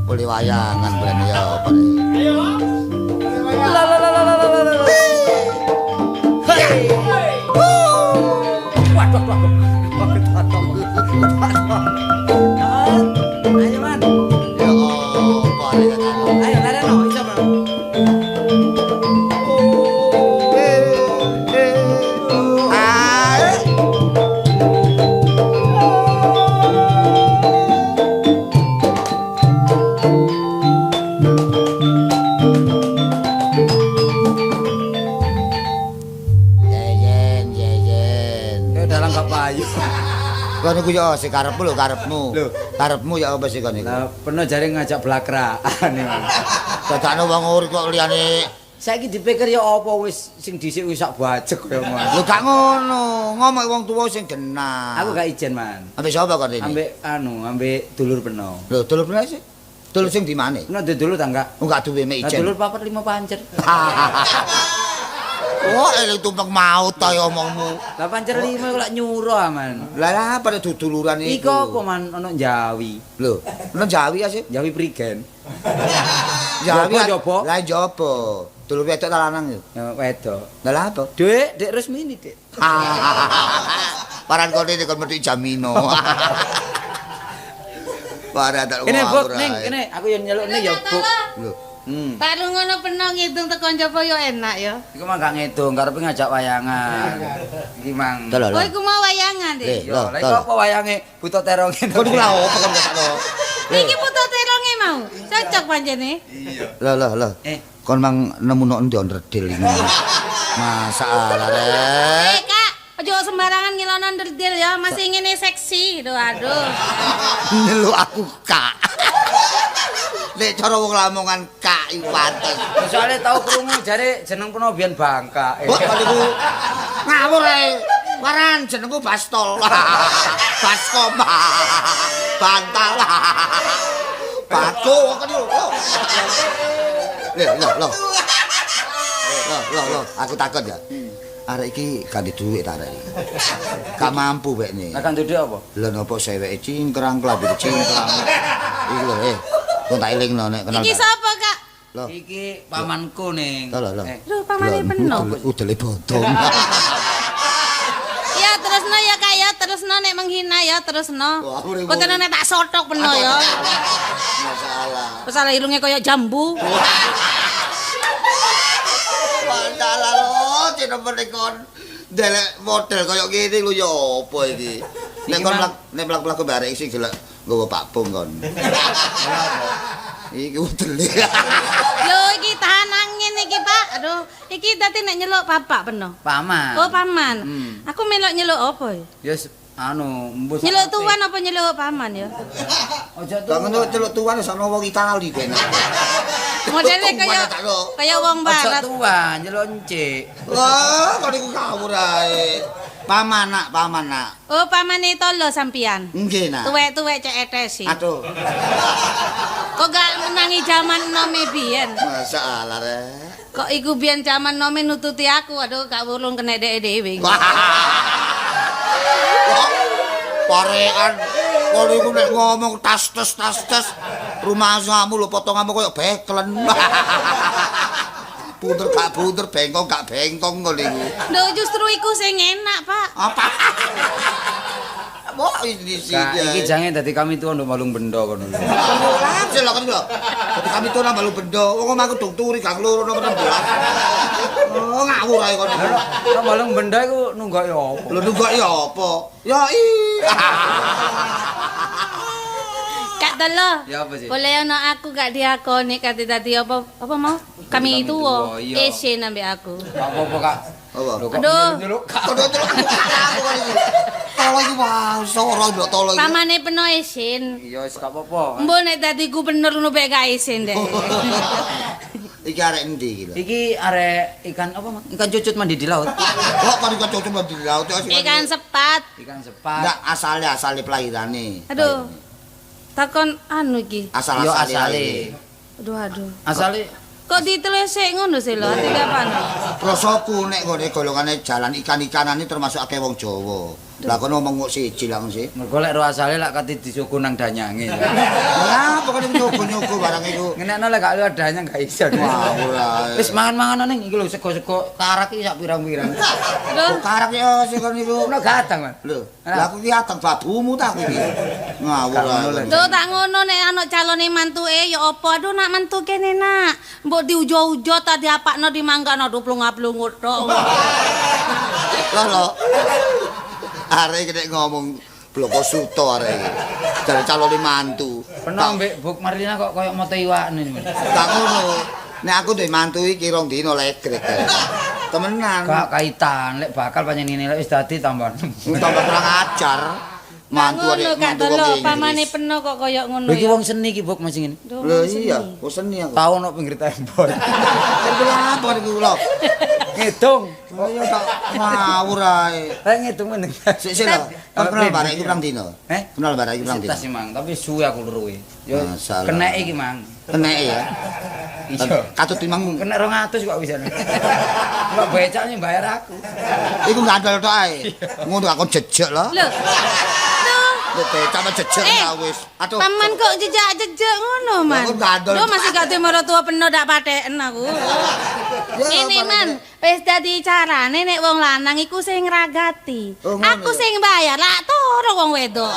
Boleh wayangan ben ya apa. Ayo. La la la la la la la. Hey. Waduh waduh. Ayo man. Ya apa arek. Ayo lareno iso man. Kon iku ya sing karepmu lho karepmu. Karepmu ya apa sih kon iku? Lah peno jare ngajak blakraan iki. Dadakno wong urip kok liyane. Saiki dipikir ya apa wis sing dhisik wis sak bajek ya man. Lho gak ngono, ngomong wong tuwa sing genah. Aku gak ijen man. Ambek sapa kon ini? Ambek anu, ambek dulur peno. Lho dulur peno sih? Dulur sing di mane? Peno dulur ta enggak? Enggak duwe mek ijen. Dulur 4 5 pancer. Wah, eling tumpeng maut ta ya omongmu. Lah pancer 5 iku lak nyuro aman. Lah lah apa duduluran iku? Iku apa man ono Jawi. Lho, ono Jawi ya sih? Jawi Prigen. Jawi njaba. Lah njaba. Dulur wedok ta lanang yo? Ya wedok. Lah lah apa? Dik, Dik Rusmini, Dik. Paran kene kon mesti Jamino. Paran tak. Kene Buk, ning kene aku yo nyelukne ya Buk. Lho. Baru ngono peno ngitung teko njaba yo enak ya. Iku mah gak ngitung, karepe ngajak wayangan. Iki mang. Oh iku mau wayangan, Dik. Yo, lha iku apa wayange buta teronge? Kon iku lha opo kon kok. Iki buta teronge mau. Cocok pancene. Iya. Lho lho lho. Kon mang nemu nok ndi ndredil iki. Masalah rek. Eh, Kak, aja sembarangan ngilono ndredil ya, masih ngene seksi. Aduh, aduh. Nyeluk aku, Kak. Nek cara wong Lamongan kak iku pantes. Soale tau krungu jare jeneng peno biyen Bangka. Wah, niku ngawur ae. Waran jenengku Bastol. Baskom. Bantal. Batu kok niku. Lho, lho, lho. Lho, lho, lho, aku takon ya. Arek iki ganti dhuwit arek iki. Gak mampu wekne. Lah ganti dhuwit apa? Lha napa seweke cingkrang klambi cingkrang. Iki lho, Kok tak elingno nek kenal. Iki sapa, Kak? Lho. Iki pamanku ning. Lho, lho. Lho, pamane peno. Udele bodong. Ya terusno ya, Kak ya, terusno nek menghina ya, terusno. Mboten nek tak sotok peno ya. Masalah. Masalah irunge kaya jambu. Nemen kon ndelek model kaya ngene lho ya apa iki. Nek kon nek mlaku-mlaku barek sing gelek nggawa Pak Bung kon. Iki udele. Lho iki tahan angin iki, Pak. Aduh, iki dadi nek nyeluk bapak peno. Paman. Oh, paman. Aku melok nyeluk apa ya? Ya anu, mbus. Nyeluk tuan apa nyeluk paman ya? Aja Lah ngono celuk tuan wis ana wong Itali kene. Modele kaya wong Aja barat. tuan, nyeluk encik. Wah, kon iku ngawur ae. Paman nak, paman nak. Oh, pamane tolo sampean. Nggih nak. Tuwek-tuwek cek etesi. Aduh. Kok gak menangi jaman nome biyen? Masalah rek. Kok iku biyen jaman nome nututi aku, aduh gak urung kena dhek dhewe. Parekan kon iku nek ngomong tas tes tas tes rumahmu lho potonganmu koyo beklen. Bunter gak bunter, bengkong gak bengkong ngono iku. Lho justru iku sing enak, Pak. Apa? Wah, ini sih. Iki jange dadi kami tuwa nduk Balung Bendo kono. Lah, lho kon lho. Dadi kami tuwa nang Balung Bendo, wong omahku dung turi gang loro nomor 16. Oh, ngawur ae kon. Nang Balung Bendo iku nunggoki apa? Lho nunggoki apa? Ya i. Kak Tolo. Ya apa sih? Boleh ono aku gak diakoni kate dadi apa apa mau? Kami tuwa. Isin ambek aku. Gak apa-apa, Kak. Apa? Aduh. Nyeluk Kak. Kok nyeluk aku kon iki. Tolo iki wah, soro ndok tolo iki. Pamane peno isin. Iya wis gak apa-apa. Mbok nek dadi gubernur ngono bae gak isin deh. Iki arek endi iki lho? Iki arek ikan apa, Mang? Ikan cucut mandi di laut. Kok kon ikan cucut mandi di laut? Ikan sepat. Ikan sepat. Enggak, asale pelahirane. Aduh. Takon anu iki. Asal-asale. Aduh aduh. Asale kok ditelesek ngono sih lho, ati kapan? Rasaku nek nggone golongane jalan ikan-ikanane termasuk akeh wong Jawa. Lah kono ngomong kok siji lah sih. Mergo lek ro asale lak kate disugu nang danyange. Lah pokoke nyogo-nyogo barang iku. Ngenekno lek gak liwat danyang gak iso. Wah, ora. Wis mangan-mangan ning iki lho sego-sego karak iki sak pirang-pirang. Lho, karak ya sing kon iku. Ono gadang, Mas. Lho, lah aku iki adang babumu ta aku iki. Ngawur. Lho tak ngono nek ana calone mantuke ya apa? Aduh nak mantu kene nak. Mbok diujo-ujo ta diapakno dimanggano aduh plung-plungut tok. Lho lho. Arek iki nek ngomong bloko suto arek iki. Jare calone mantu. Peno mbek Buk Marlina kok koyo moto iwakne. Tak ngono. Nek aku duwe mantu iki rong dino legrek. Temenan. Gak kaitan, lek bakal pancen ngene lek wis dadi tambah. Tambah kurang ajar. Mantu arek mantu wong Inggris. Pamane peno kok koyo ngono. Lho iki wong seni iki Buk masih ngene. Lho iya, wong seni aku. Tau ono pinggir tembok. Kenapa niku lho? Ngedung. Oh iya tak ngawur ae. Lah ngedung meneng. Sik sik lho. Kon kenal barek iki pirang dino? Eh? Kenal barek iki pirang dino? Tas Mang, tapi suwe aku luruwe. Yo kenek iki Mang. Kenek ya. Iya. Katut timang kenek 200 kok bisa. Kok becaknya bayar aku. Iku gandol tok ae. Ngono aku jejek lho. Lho. Lho becak mah jejek ta wis. Aduh. Paman kok jejak-jejek ngono, Man. Lho masih gak duwe maratuwa peno dak patheken aku. Ini Man, wis dadi carane nek wong lanang iku sing ngragati. Aku sing bayar, lak toro wong wedok.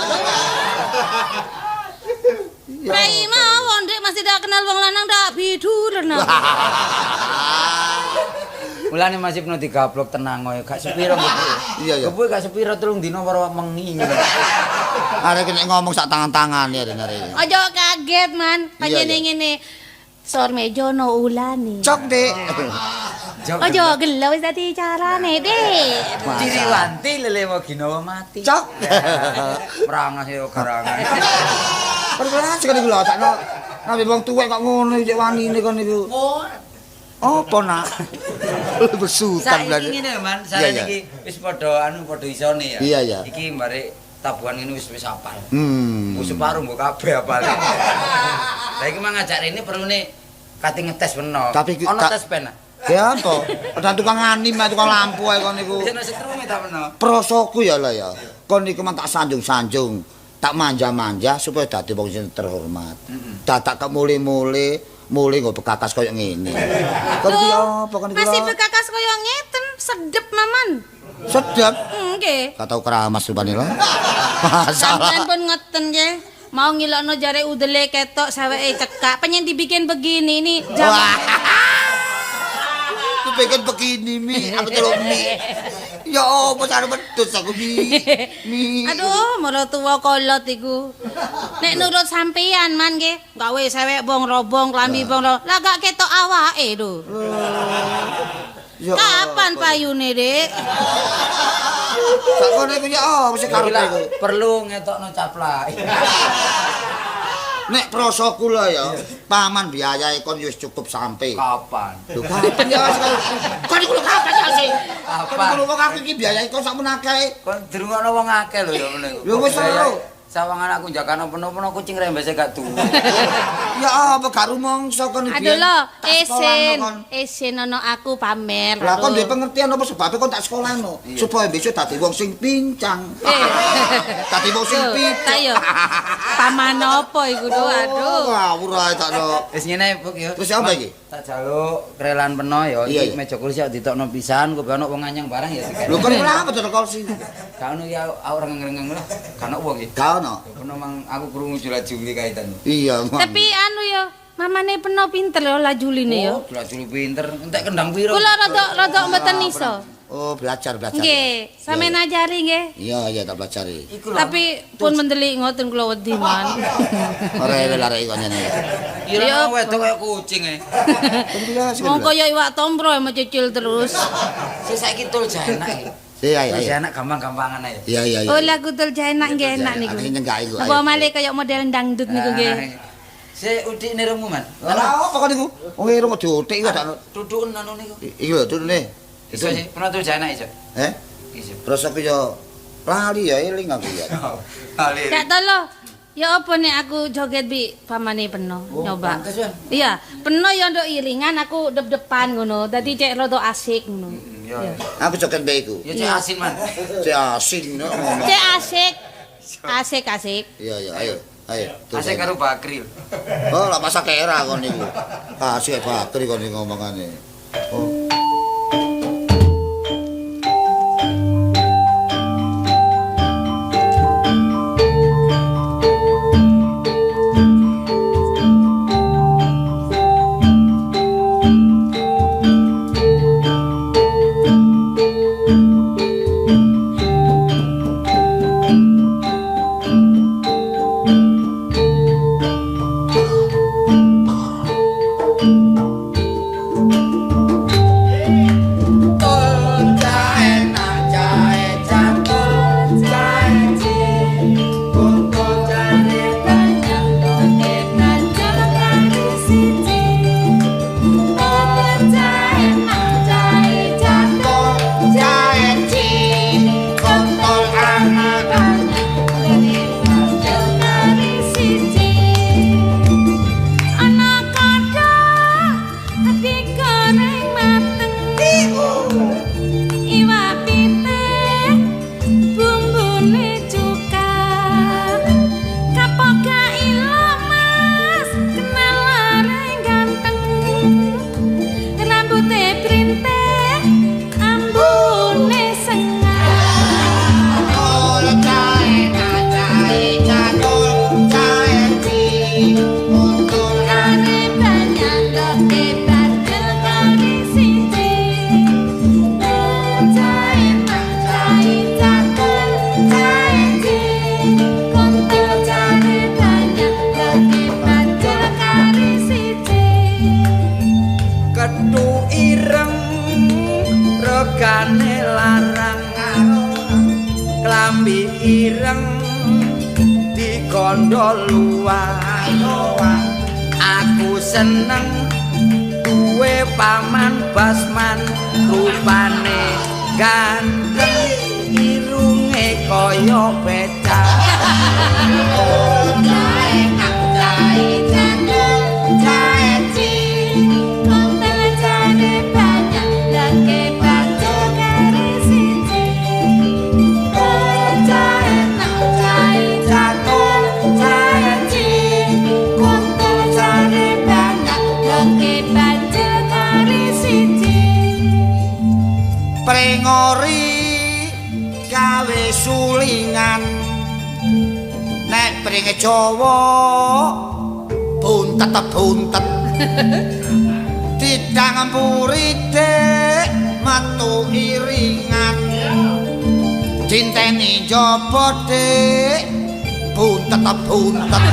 Rai mawon Dik masih dak kenal wong lanang dak biduren. Mulane masih peno digablok tenang koyo gak sepiro gepuke. Iya iya. Gepuke gak sepiro 3 dina ora mengi. Arek nek ngomong sak tangan-tangan ya arek. Aja kaget, Man. Panjene ngene. Sor mejo no ulane. Cok, Dik. Aja gelo wis dadi carane, Dik. Ciriwanti lele ginawa mati. Cok. Merangas yo garangan. Perkelas kan iku lho sakno. Nabi wong tuwek kok ngono cek wanine kon niku. Apa nak? Bersutan saiki ngene lho, Man. Sarene iki wis padha anu padha isone ya. Iya, iya. Iki barek tabuhan ngene wis wis apal. Mbok separuh mbok kabeh apal. Lah iki mang ngajak rene perlune kate ngetes peno. Ono tes pen. Ya apa? Ada tukang anim, tukang lampu ae kon niku. Wis ana setrume ta peno. Prosoku ya lah ya. Kon niku mang tak sanjung-sanjung, tak manja-manja supaya dadi wong sing terhormat. Dadak kemule-mule mule nggo bekakas koyo ngene. Kon iki apa kon iki? Masih bekakas koyo ngeten, sedep Maman. Sedep? Nggih. Gak tau keramas rupane lho. Masalah. Sampeyan pun ngeten nggih. Mau ngilokno jare udele ketok saweke cekak, pengen dibikin begini ini zaman. Aku pengen begini Mi, aku celuk Mi. Ya apa cara wedhus aku Mi. Mi. Aduh, maratuwa kolot iku. Nek nurut sampeyan man nggih, gawe sewek bong robong klambi bong. Lah gak ketok awake lho. Ya Kapan payune, Dik? Sak kono iku ya apa sing karepe iku? Perlu ngetokno caplak. Nek prasa kula ya, paman biayae kon wis cukup sampe. Kapan? Lho kapan ya kon iku lho kapan ya sih? Kon Kapan? iku lho wong aku iki biayae kon sakmono akeh. Kon dirungokno wong akeh lho ya ngene iku. Lho wis seru. Sawangan aku njakano peno-peno kucing rembese gak duwe. Ya apa gak rumangsa kon iki. Aduh lho, Tak isin, sekolahno kon. isin ono aku pamer. Lah kon Aduh. duwe pengertian apa sebabe kon tak sekolahno supaya besok dadi wong sing pincang. Dadi wong sing Lho, pincang. tak yo. Paman apa iku lho, aduh. Ngawur ae tak no. Wis ngene Buk ya. Terus apa iki? Tak jaluk kerelaan peno ya, Iya, iki iya. meja kursi kok ditokno pisan, kok ono wong anyang barang ya dikene. Lho kon lha apa dodol kursi? Gak ono ya aku rengeng-rengeng lah. Gak ono wong iki. Gak ono. Peno mang aku krungu jula-juli kaitan. Iya, Mang. Tapi anu yo, mamane peno pinter lho lajuline yo. Oh, jula-juli pinter. Entek kendang piro? Kula rada-rada mboten iso. Oh, belajar belajar. Nggih, sampeyan ajari nggih. Iya, iya tak pelajari. Iku lho. Tapi pun mendelik ngoten kula wedi man. Ora ewel arek iku ngene. Ira wedok kaya kucing e. Wong kaya iwak tombro mencicil terus. Sik saiki tul jaenak iki. Iya, iya. Tul Iya, jaenak gampang-gampangan ae. iya, iya. Oh lagu tul enak nggih enak niku. Aku nyenggak iku. Apa malih kaya model dangdut niku nggih. Sik udik nirungmu, Man. Lah apa kon niku? Wong irung kok diotik iku tak. Tutuken anu niku. Iki lho tutune. Iso sih, pernah tul jaenak iso. Eh? Iso. Terus aku yo lali ya eling aku ya. Lali. Cak tolo. Ya apa nek aku joget bi pamane peno Oh, nyoba. pantes, Wan. Iya, peno ya nduk iringan aku dep-depan ngono. Dadi cek rada asik ngono. Ya. Aku joget mbek iku. Ya cek asin, Man. Cek asin no, ngomong. Cek asik. Asik asik. Iya, iya, ayo. Ayo. Asik karo Bakri. Oh, lah masak era kon niku. Asik Bakri kon niku ngomongane. Oh. Ketu ireng regane larang klambi ireng digondol luwak. Aku seneng duwe paman Basman rupane ganteng irunge kaya becak. Pringori gawe sulingan. Nek pringe Jawa buntet buntet. Didang mburi Dik metu iringan. Dinteni njaba Dik buntet buntet.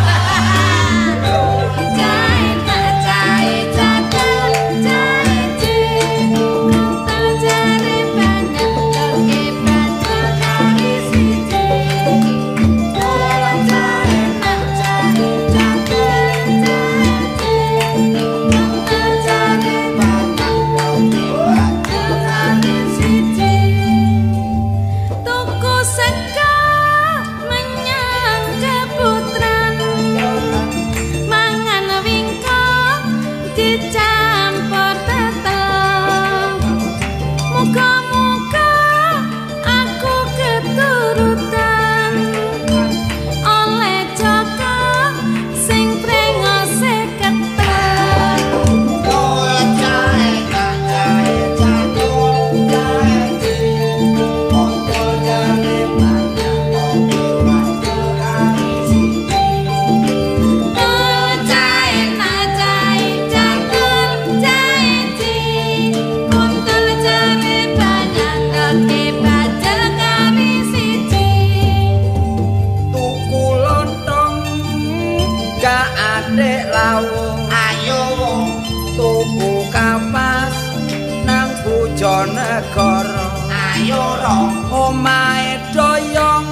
Omahe doyong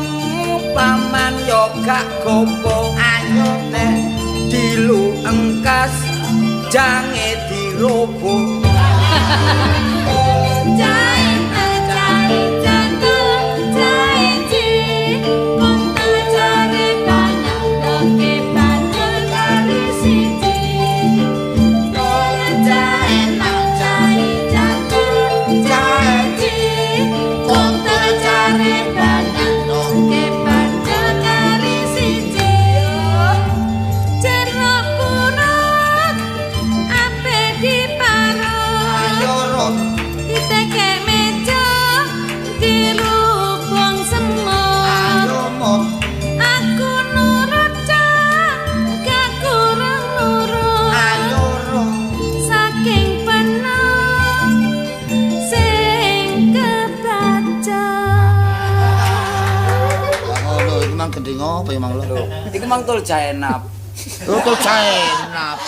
paman yo gak gopo, ayo nek dilu engkas jange diroboh. Iku mang tol jaenap. Lho tol jaenap.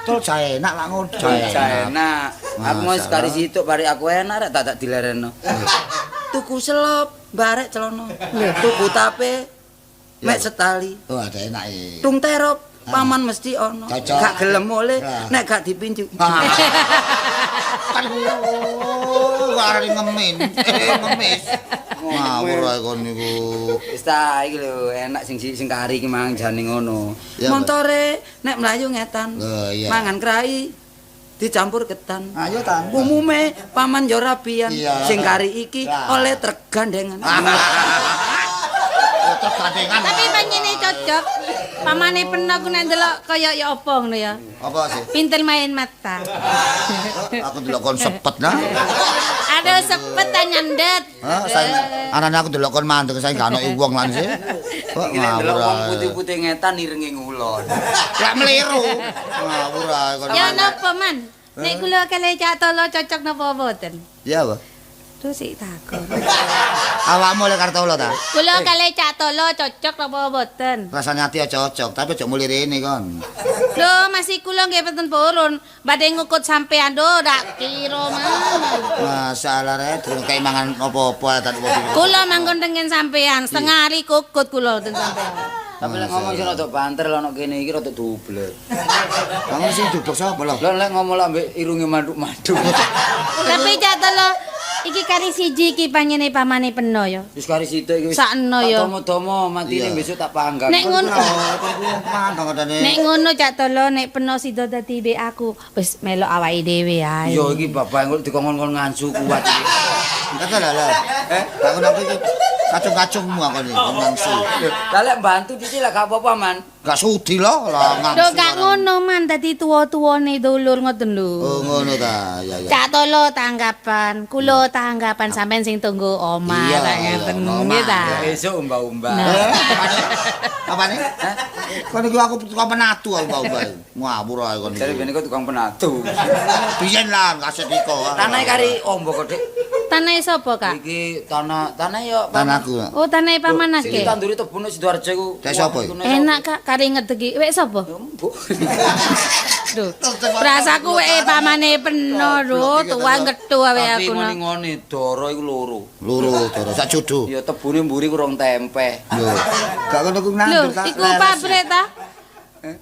Tol jaenak lak ngono jaenak. Aku mau sekali situk bari aku enak rek tak dilereno. Tuku selop barek celana. Tuku tape mek setali. Oh ada enake. Tung terop paman mesti ono. Gak gelem oleh nek gak dipinju. Kan arane ngemin, ngemis. Ngawur ae kon niku. Wis ta iki lho enak sing sing kari iki mang jane ngono. Montore nek mlayu ngetan. Mangan krai dicampur ketan. Ayo tan. Umume paman yo rabian. Sing kari iki oleh truk gandengan. Truk gandengan. Tapi panjene cocok. Pamane peno ku nek ndelok kaya ya apa ngono ya. Apa sih? Pinter main mata. Aku ndelok kon sepet nah. Aduh sepet ta nyandet. Hah, anane aku ndelok kon mandek saiki gak ono wong lan sih. Kok ndelok wong putih-putih ngetan irenge ngulon. Lak meliru. Ngawur ae kon. Ya napa man? Nek kula kalih Cak Tolo cocok napa mboten? Ya apa? Terus sik takon. Awakmu oleh Kartolo ta? Kula kalih Cak Tolo cocok napa mboten? Rasane ati cocok, tapi aja muli rene kon. Lho, masih kula nggih penten purun. Badhe ngukut sampean do dak kira man. Masalah rek durung kei mangan apa-apa tak apa. Kula manggon tengen sampean, setengah hari kukut kula ten sampean. Tapi lek ngomong sing rada banter lho ana kene iki rada dublek. Ngomong sing dublek sapa lho? Lho lek ngomong lak ambek irunge manduk-manduk. Tapi Cak Tolo iki kari siji iki panjene pamane peno ya. Wis kari sithik iki wis. Sakno ya. Tomo-tomo matine besok tak panggang. Nek ngono nek ngono Cak Tolo nek peno sida dadi mbek aku wis melok awake dhewe ae. Iya iki bapak engko dikongkon ngansu kuat iki. Kata lho. Eh, bangun aku iki. Kacung-kacungmu aku niku ngangsu. Lah lek bantu dhisik lah gak apa-apa, Man. Gak sudi lho, lah ngangsu. Lho gak ngono man dadi tuwa-tuwane dulur ngoten lho. Oh ngono ta. Ya ya. Cak Tolo tanggapan, kula tanggapan sampean sing tunggu omah Iya, ta ngeten iya, nggih ta. Besok umbah-umbah. Apane? Kon niku aku tukang penatu aku umbah-umbah. Ngawur ae kon Jare niku. ben iku tukang penatu. Biyen lah kaset iko. Tanahe kari ombo kok, Dik. Tanahe sapa, Kak? Iki tanah tanah yo Tanahku. Oh, tanahe paman Sing akeh. ditanduri tebune Sidoarjo iku. Dek sapa iki? Enak Kak, kari ngedegi. Wek sapa? Mbok. Duh. Rasaku weke pamane peno lho, tuwa ngetu awe Tapi aku. no. ngene-ngene dara iku loro. Loro doro sak judu. Ya tebune mburi ku rong tempe. Lho. Gak ngono ku Lho, nandur ta. iku pabrik ta?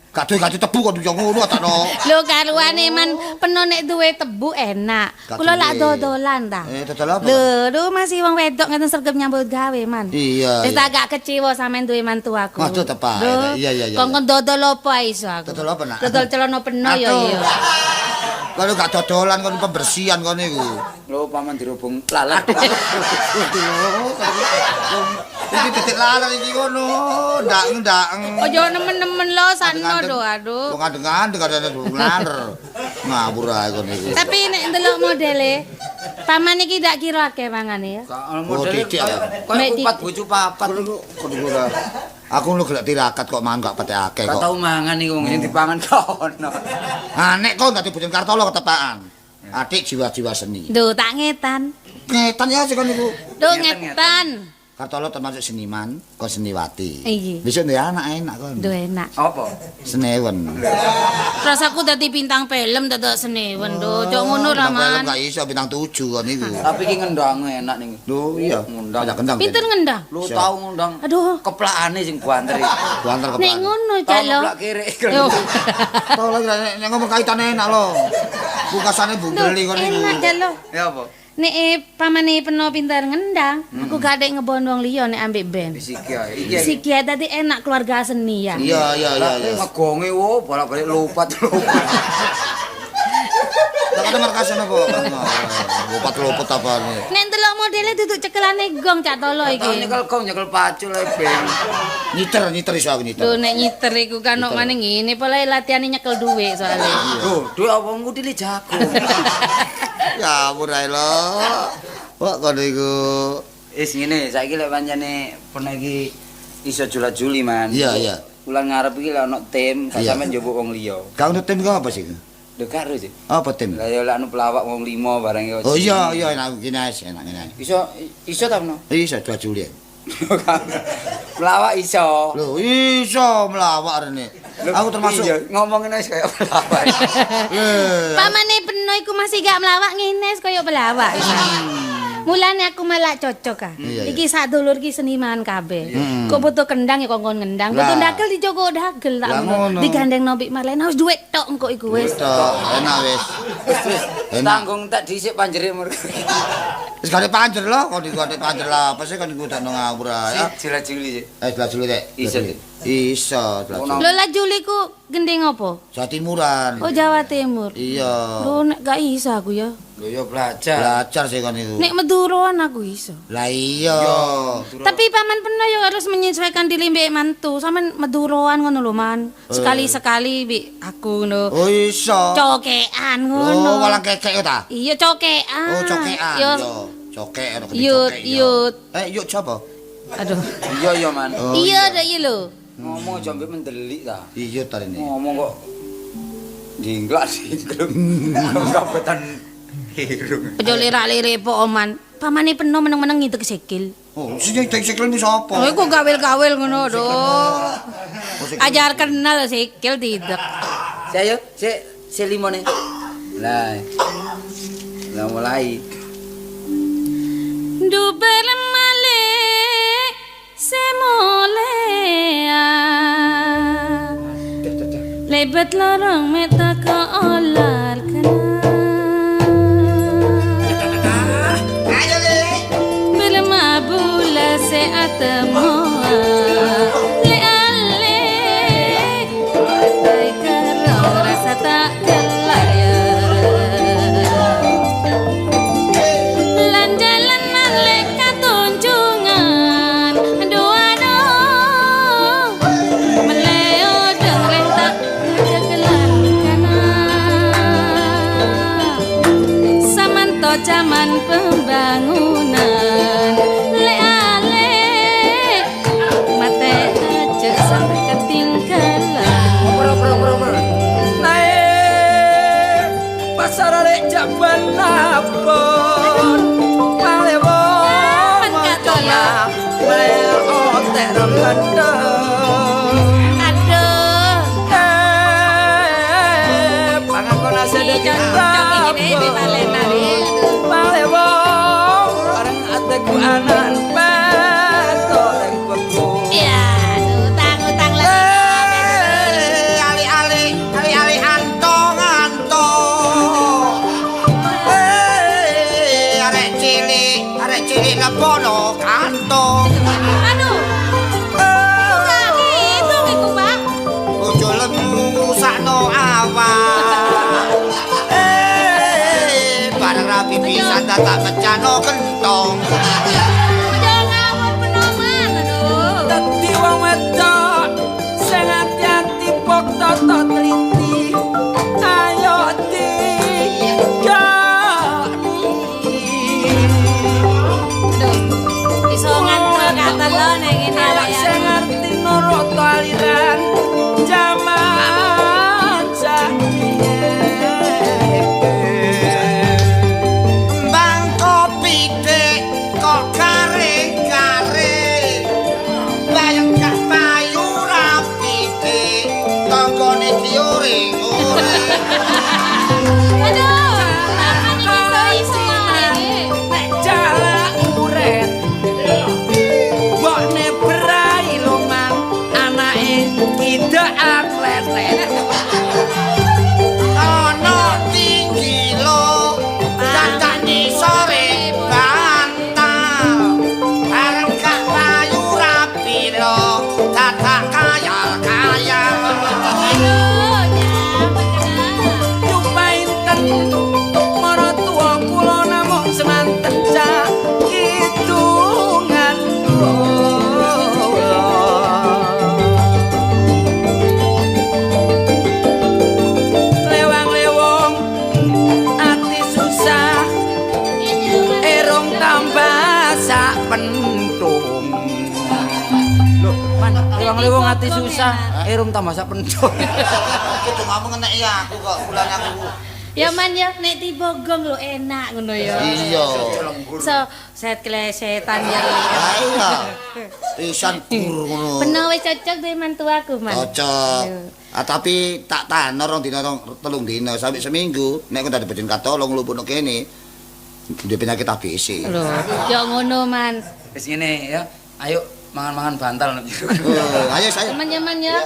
Gak duwe gak tebu kok yo ngono ta no. Lho karuane man peno nek duwe tebu enak. Gak Kula lak duwe. dodolan ta. Dodol apa? Lho, lho masih wong wedok ngeten sregep nyambut gawe man. Iya. Wis iya. tak gak kecewa sampean duwe mantu aku. Waduh, tepak. Lho, Iya, iya, iya. Kongkon dodol apa iso aku? Dodol apa, Nak? Dodol celana peno ya Aduh. iya. Kalau gak dodolan kon pembersihan kon niku. Lho paman dirubung lalat. Iki titik lalat iki ngono, ndak-ndak. Ojo nemen-nemen lho sakno lho aduh. Wong ngandeng-ngandeng kadang laler. Ngawur ae kon niku. Tapi nek ndelok modele paman iki ndak kira akeh mangane ya. Gak Oh, modele titik ya. kaya Mek kupat titik. bojo papat. Kon niku ora. Aku lu gelek tirakat kok mangan gak petek akeh Gak kok. tau mangan iku wong sing dipangan gak ono. Anek kok dadi bojone Kartolo ketepaan. Adik jiwa-jiwa seni. Duh, tak ngetan. Ngetan ya sih kon niku. Duh Ngetan, ngetan. Kartolo termasuk seniman, kon seniwati. Iya. Besok duwe anak enak kon. Duh enak. Apa? Senewen. Rasaku dadi bintang film dadak senewen lho. Cok ngono ra Bintang film man. gak iso bintang 7 kon niku. Tapi iki ngendang enak ning. Lho iya, Ngundang. Banyak kendang. Pinter ngendang. Lu tau ngundang Aduh. keplakane sing buanter iki. Banter Nek kepala. ngono Tau cak lho. ngeplak kiri. Yo. Tau lagi nek ngomong kaitane enak lho. Bungkasane Duh, bungkeli kon niku. enak cak lho. Ya apa? Nek pamane peno pinter ngendang, aku gak adek ngebon wong liya nek ambek band. Wis iki ae. Iki. Siki ae dadi enak keluarga seni ya. Iya iya iya iya. Ngegonge wo bolak-balik lompat-lompat. Lah kok markasane apa? Lompat-lompat apane. Nek ndelok modele duduk cekelane gong cak tolo Tau iki. nyekel gong nyekel pacul ae ben. Nyiter nyiter iso aku nyiter. Lho nek nyiter iku kan kok maneh ngene polahe latihane nyekel dhuwit soalé. Lho, dhuwit apa ngudili jago. Ya ampun ae lho. Kok kon niku. Wis ngene, saiki lek pancene pernah iki iso jula-juli, Man. Iya iya. Wulan ngarep iki lek ono tim, gak Iya. sampean njupuk wong liya. Gak ono tim ku apa sih? Lho karo sih. Apa tim? Lah ya lek anu pelawak wong lima barang ya. Oh iya iya enak ngene ae, enak ngene ae. Iso iso ta no? Iso 2 Juli. Pelawak iso. Lho iso melawak rene. Aku termasuk Iya, ngomongin wis kaya pelawak. Eh, Pamane peno iku masih gak melawak ngene kaya pelawak. Mulane aku malah cocok ah. Iya, iya. Iki sak dulur ki seniman kabeh. Kok butuh kendang ya kongkon ngendang, Lah. butuh dagel dijoko dagel tak Lah, ngono. ngono. Digandeng Nobik Marlena wis duit tok engko iku wis. Tok, enak wis. Wis wis Enak. tanggung tak dhisik panjere mergo. Wis gak ada panjer lho, kon niku ada panjer lah. Apa sih kon niku dakno ngawur ae. Si jula-juli sih. Eh, sebelah Juli rek. Iso, Sebelah Juli. Iso, sebelah Juli. Lho lah Juli ku gendeng apa? Jawa Timuran. Oh Jawa Timur. Iya. Lho nek gak iso aku ya. Lho ya belajar. Belajar sih kon niku. Nek Maduroan aku iso. Lah iya. Tapi paman peno ya harus menyesuaikan diri mbek mantu. Sampeyan Maduroan ngono lho man. Sekali-sekali mbek aku ngono. Oh iso. Cokean ngono. Oh, walang kekek yo ta? Iya cokean. Oh, cokean. Yo. Yo. Cokek ono gede Yut, cokek, iya. yut. Eh, yut sapa? Aduh. Iya iya man. Oh, Iya dak iya lho. Ngomong aja mbek mendelik ta. Iya ta rene. Ngomong kok jingklak jingklung. Kabetan irung. Aja lirak-lirik po oman. Pamane peno meneng-meneng ngidek sikil. Oh, sing nyidek sikilmu sapa? Oh iku gawil-gawil ngono lho. Oh, sikil. Ajar kenal sikil tidak. Saya sik sik limone. Lah. Lah mulai. Duber male semolea. Lebet lorong meta ke olar kena. Ayo le. Bermabula se atmoa le ale tai kero rasa tak kelar ya. Lan jalan malaikat tunjungan. Penapon palewo Aduh. Cocok iki palewo bareng ateku anan petoreng beku. Iya, utang-utang lagi. Ali-ali, ali-ali antong-antong. Arek cilik lebono kantong. Aduh. Hitung iku, Pak. Ojo lemu ngrusakno awak. Bareng rapi pisan tak pecahno kentong. Ojo ngawur penoman, aduh. Dadi wong wedok sing ati-ati pok tata teliti. Ayo digani. Aduh. Iso ngantuk kata lo nek ngene Awak sing ngerti nurut aliran jaman saiki. Bang kopi dek kok garing-garing. Bayang gak payu rapi dek tanggane diuring-uring. Aduh, taman iki iso iki. Nek jala uret mbokne berai luman anake kidean lelet. Ana tinggi lo dadak sore bantal. Bareng gak payu rapi lo dadak kayal-kayal. Aduh, nyaman kena. Nyupainten maratuwa kula namung semanten cak kidungan kula. Lewang-lewong ati susah erong tambah sak pentung. Loh, Man, lewang-lewong ati susah, erung tambah sak pentung. Kudu ngomong ngeneki aku kok bulan aku. Ya man ya nek tiba gong lho enak ngono ya. Iya. So set klesetan ya. Lah iya. Pisan gur ngono. Peno wis cocok duwe mantu aku, Man. Cocok. Ah, tapi tak tahan 2 dina 3 dina sampai seminggu nek aku dadi bojone katolong lupukno kene. Duwe penyakit ABC. Lho, ya ngono, Man. Wis ngene ya. Ayo mangan-mangan bantal. Oh, ayo saya. Teman-teman ya.